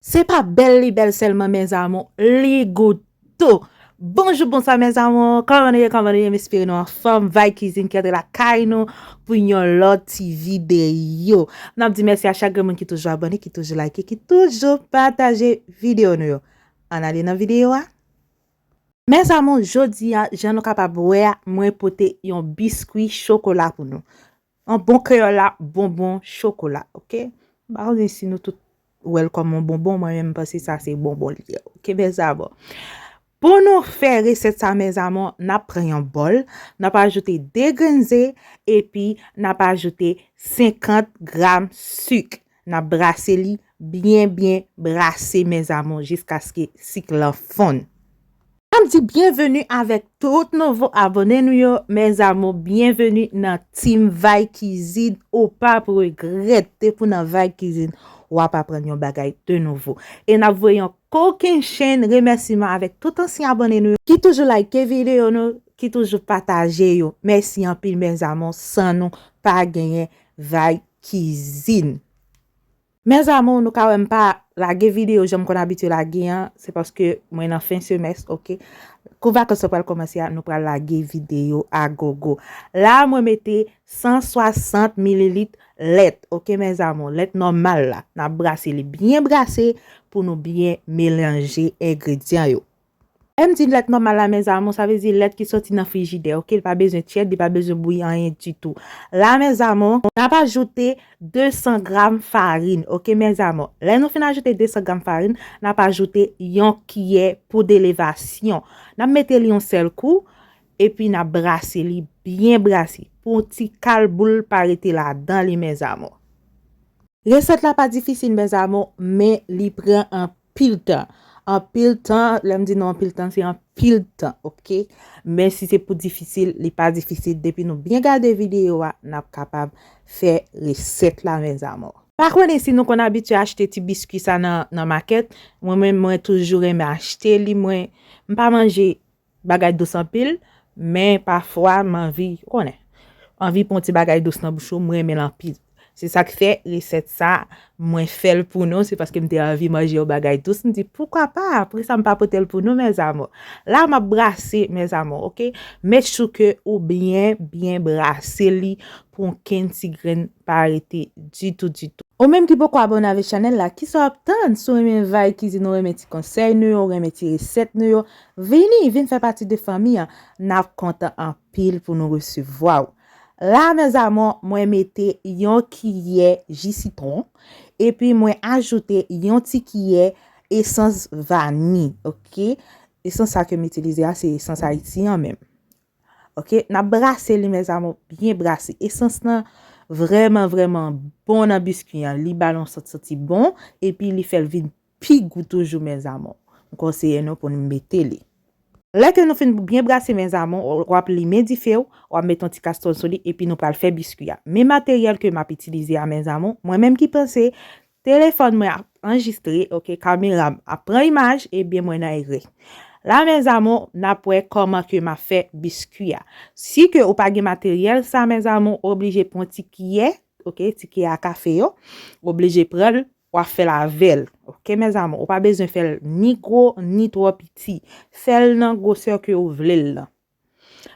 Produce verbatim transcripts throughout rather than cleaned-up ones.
Se pa bèl li bèl sèlman, mes amours, li gou tou. Bonjou, bonswa, mes amours. Kòman nou ye, kòman nou ye? M espere nou anfòm. Vibe Cuisine ki antre lakay nou pou yon lòt ti videyo. N ap di mèsi a chak grenn moun ki toujou abòne, ki toujou like, ki toujou pataje videyo nou yo. Ann ale nan videyo a. Mes amours, jodi a, jan nou kapab wè a, mwen pote yon biskwi chokola pou nou. An bon kreyòl la, bonbon chokola, oke? M pa konnen si nou tout wè l kòm yon bonbon, mwen menm m panse sa se bonbon li ye, oke, mes amours? Pou nou fè resèt sa, mes amours, n ap pran yon bòl, n ap ajoute de grenn ze, epi n ap ajoute senkant gram sik. N ap brase li byen, byen brase, mes amours, jiskaske sik lan fonn. N ap di byenveni avèk tout nouvo abòne nou yo, mes amours, byenveni nan Team Vibe Cuisine, ou p ap regrèt, depi w nan Vibe Cuisine, w ap aprann yon bagay de nouvo. E n ap voye yon kokennchenn remèsiman avèk tout ansyen abòne nou yo, ki toujou like videyo nou, ki toujou pataje yo. Mèsi anpil, mes amours, san nou pa genyen Vibe Cuisine. Mes amours, nou ka wè m pa lage videyo jan m konn abitye lage an, se paske mwen nan fen semès, oke? Kou vakans yo pral kòmanse a, nou pral lage videyo a gogo. La, mwen mete san swasant mililit lèt, oke, mes amours? Lèt nòmal la. N ap brase li byen brase pou nou byen melanje engredyan yo. Lè m di lèt nòmal la, mes amours, sa vle di lèt ki soti nan frijidè, oke? Li pa bezwen tyèd, li pa bezwen bouyi anyen ditou. La, mes amours, n ap ajoute de san gram farin, oke, mes amours? Lè nou fin ajoute de san gram farin, n ap ajoute yon kiyè poud elevasyon. N ap mete li yon sèl kou, epi n ap brase li byen brase. Pou yon ti kal boul pa rete ladan li, mes amours. Resèt la pa difisil, mes amours, men li pran anpil tan. Anpil tan, lè m di nou anpil tan, se anpil tan, oke? Men si se pou difisil, li pa difisil. Depi nou byen gade videyo a, n ap kapab fè resèt la, mes amours. Pa konnen si nou konn abitye achte ti biskwi sa nan, nan makèt. Mwen menm, mwen toujou renmen achte li. Mwen, m pa manje bagay dous anpil, men pafwa m anvi, ou konnen, anvi pran ti bagay dous nan bouch ou, mwen renmen l anpil. Se sa k fè resèt sa, mwen fè l pou nou, se paske m te anvi manje yon bagay dous, m di, poukwa pa, poukisa m pa pote l pou nou, mes amours? La, m ap brase, mes amours, oke? Make sure ke ou byen, byen brase li pou okenn ti grenn pa rete ditou, ditou. Ou menm ki poko abòne avèk chanèl la, kisa w ap tann? Si w renmen Vibe Cuisine, ou renmen ti konsèy nou yo, ou renmen ti resèt nou yo, vini, vin fè pati de fanmi an. N ap kontan anpil pou nou resevwa w. La, mes amours, mwen mete yon kiyè ji sitwon, epi mwen ajoute yon ti kiyè esans vani, oke? Esans sa ke m itilize a, se esans Ayiti an menm. Oke, n ap brase li, mes amours, byen brase. Esans lan vrèman, vrèman bon nan biskwi an. Li ba l yon sant santi bon, epi li fè l vin pi gou toujou, mes amours. M konseye nou pou nou mete li. Lè ke nou fin byen brase, mes amours, w ap limen dife w, w ap mete yon ti kastwòl sou li, epi nou pral fè biskwi a. Men materyèl ke m ap itilize a, mes amours, mwen menm ki panse, telefòn mwen ap anrejistre, oke, kamera m ap pran imaj, ebyen mwen nan erè. La, mes amours, n ap wè kòman ke m ap fè biskwi a. Si ke ou pa gen materyèl sa, mes amours, ou oblije pran ti kiyè, oke, ti kiyè a kafe yo, ou oblije pran l, w ap fè l avè l, oke, mes amours, ou pa bezwen fè l ni gwo, ni twò piti. Fè l nan gwosè ke ou vle l lan.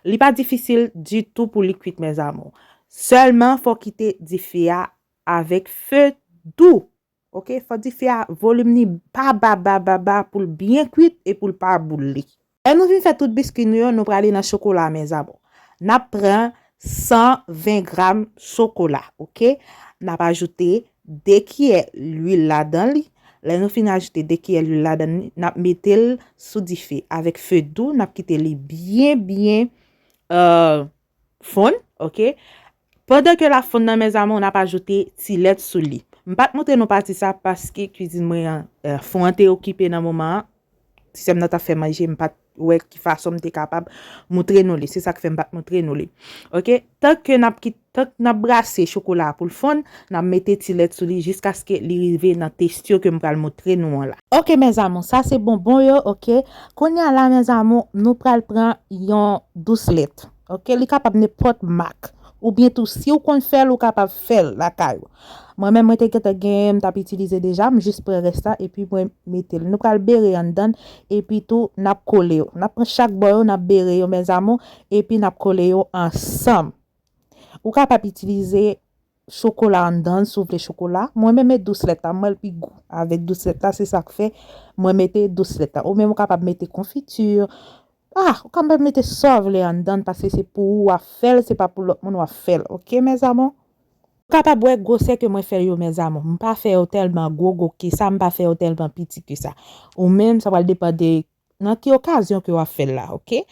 Li pa difisil ditou pou li kwit, mes amours. Sèlman, fò w kite dife a avèk fe dou. Oke, fò dife a, volim li pa ba, ba, ba, ba pou l byen kwit e pou l pa boule. Lè nou fin fè tout biskwi nou yo, nou prale nan chokola, mes amours. N ap pran san ven gram chokola, oke? N ap ajoute de kiyè lwil ladan li. Lè nou fin ajoute de kiyè lwil ladan li, n ap mete l sou dife avèk fe dou, n ap kite li byen, byen, euh, fonn, oke? Pandan ke l ap fonn nan, mes amours, n ap ajoute ti lèt sou li. M pa t montre nou pati sa paske kwizin mwen an, euh, fou an te okipe nan moman an. Ti sè m nan t ap fè manje, m pa t wè ki fason m te kapab montre nou li. Se sa k fè m pa t montre nou li. Oke? Tank ke n ap kit-, tank n ap brase chokola a pou l fonn, n ap mete ti lèt sou li jiskaske li rive nan teksti ke m pral montre nou an la. Oke, mes amours, sa se bonbon yo, oke? Kounye a la, mes amours, nou pral pran yon dous lèt. Oke, li kapab nenpòt mak. Oubyen tou, si w konn fè l, ou kapab fè l lakay ou. Mwen menm, mwen te gentan gen, m t ap itilize deja, m jis pran rès la, epi mwen mete l. Nou pral bere anndan, epi tou, n ap kole yo. N ap pran chak bò yo, n ap bere yo, mes amours, epi n ap kole yo ansanm. Ou kapab itilize chokola anndan, si w vle chokola. Mwen menm, e dous lèt la, mwen, l pi gou. Avèk dous lèt la, se sa k fè mwen mete dous lèt la. Ou menm, ou kapab mete konfiti. Ah, ou kapab mete sa w vle anndan, paske se pou ou w ap fè l, se pa pou lòt moun w ap fè l. Oke, mes amours? Ou kapab wè gwosè ke mwen fè yo, mes amours. M pa fè yo tèlman gwo, gwo ke sa, m pa fè yo tèlman piti ke sa. Ou menm, sa pral depann de nan ki okazyon ke w ap fè l la, oke?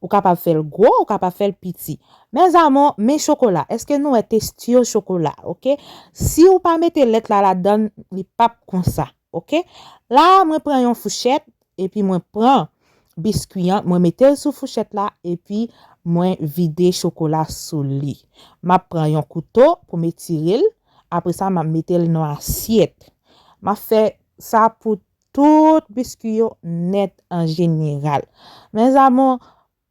Ou kapab fè l gwo, ou kapab fè l piti. Mes amours, men chokola. Èske nou wè teksti chokola, oke? Si ou pa mete lèt la ladan, li p ap konsa, oke? La, mwen pran yon fouchèt, epi mwen pran biskwi an, mwen mete l sou fouchèt la, epi mwen vide chokola sou li. M ap pran yon kouto pou m etire l, apre sa, m ap mete l nan asyèt. M ap fè sa pou tout biskwi yo nèt an jeneral. Mes amours,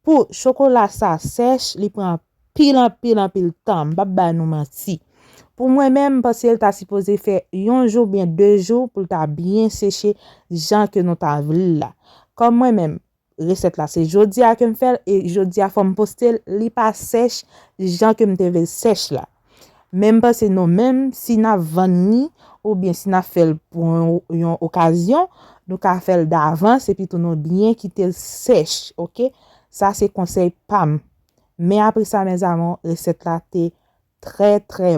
pou chokola sa sèch, li pran anpil, anpil, anpil tan. M p ap ba nou manti. Pou mwen menm, m panse l ta sipoze fè yon jou oubyen de jou pou l ta byen seche jan ke nou ta vle l la. Kòm mwen menm, resèt la se jodi a ke m fè l, e jodi a fò m poste l, li pa sèch jan ke m te vle l sèch la. Men m panse nou menm, si n ap vann li, oubyen si n ap fè l pou yon, yon okazyon, nou ka fè l davans, epi tou nou byen kite l sèch, oke? Sa se konsèy pa m. Men apre sa, mes amours, resèt la te trè, trè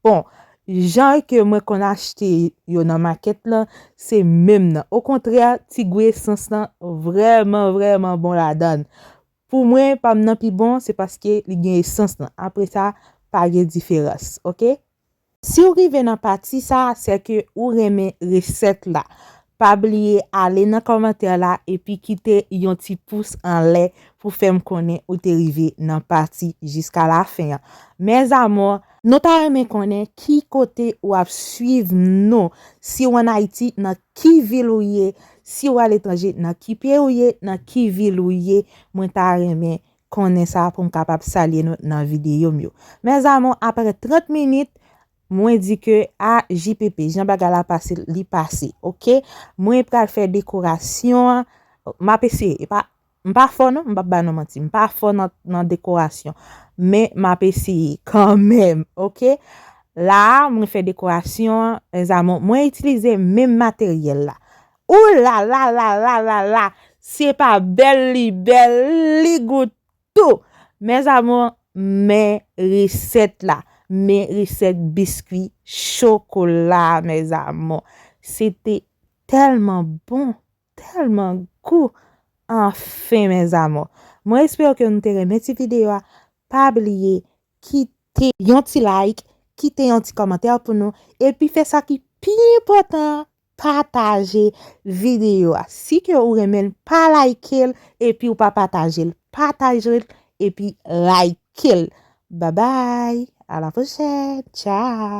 bon. Jan ke mwen konn achte yo nan makèt lan, se menm nan. Okontrè, ti gou esans lan vrèman, vrèman bon ladan l. Pou mwen, pa m nan pi bon, se paske li gen esans lan. Apre sa, pa gen diferans, oke? Si w rive nan pati sa, se ke ou renmen resèt la. Pa bliye ale nan kòmantè la epi kite yon ti pous anlè pou fè m konnen ou te rive nan pati jiska lafen an. Mes amours, nou ta renmen konnen ki kote w ap swiv nou. Si w ann Ayiti, nan ki vil ou ye? Si w aletranje, nan ki peyi w ye? Nan ki vil ou ye? Mwen ta renmen konnen sa pou m kapab salye nou nan videyo m yo. Mes amours, apre trant minit, mwen di ke a J P P, jan bagay la pase, li pase, oke? Mwen pral fè dekorasyon an, m ap eseye, e pa, m pa fò non, m p ap ba nou manti, m pa fò nan, nan dekorasyon, men m ap eseye kanmenm, oke? La a, mwen fè dekorasyon an, mes amours, mwen itilize menm materyèl la. Ou la la la la la la, se pa bèl li bèl, li gou tou. Mes amours, men resèt la, men resèt biskwi chokola, mes amours. Se te tèlman bon, tèlman gou. Anfen, mes amours. Mwen espere ke nou te renmen ti videyo a. Pa bliye kite yon ti like, kite yon ti kòmantè pou nou, epi fè sa ki pi enpòtan, pataje videyo a. Si ke ou renmen l, pa like l, epi ou pa pataje l, pataje l, epi like l. Babay, a la pwochèn, tchao.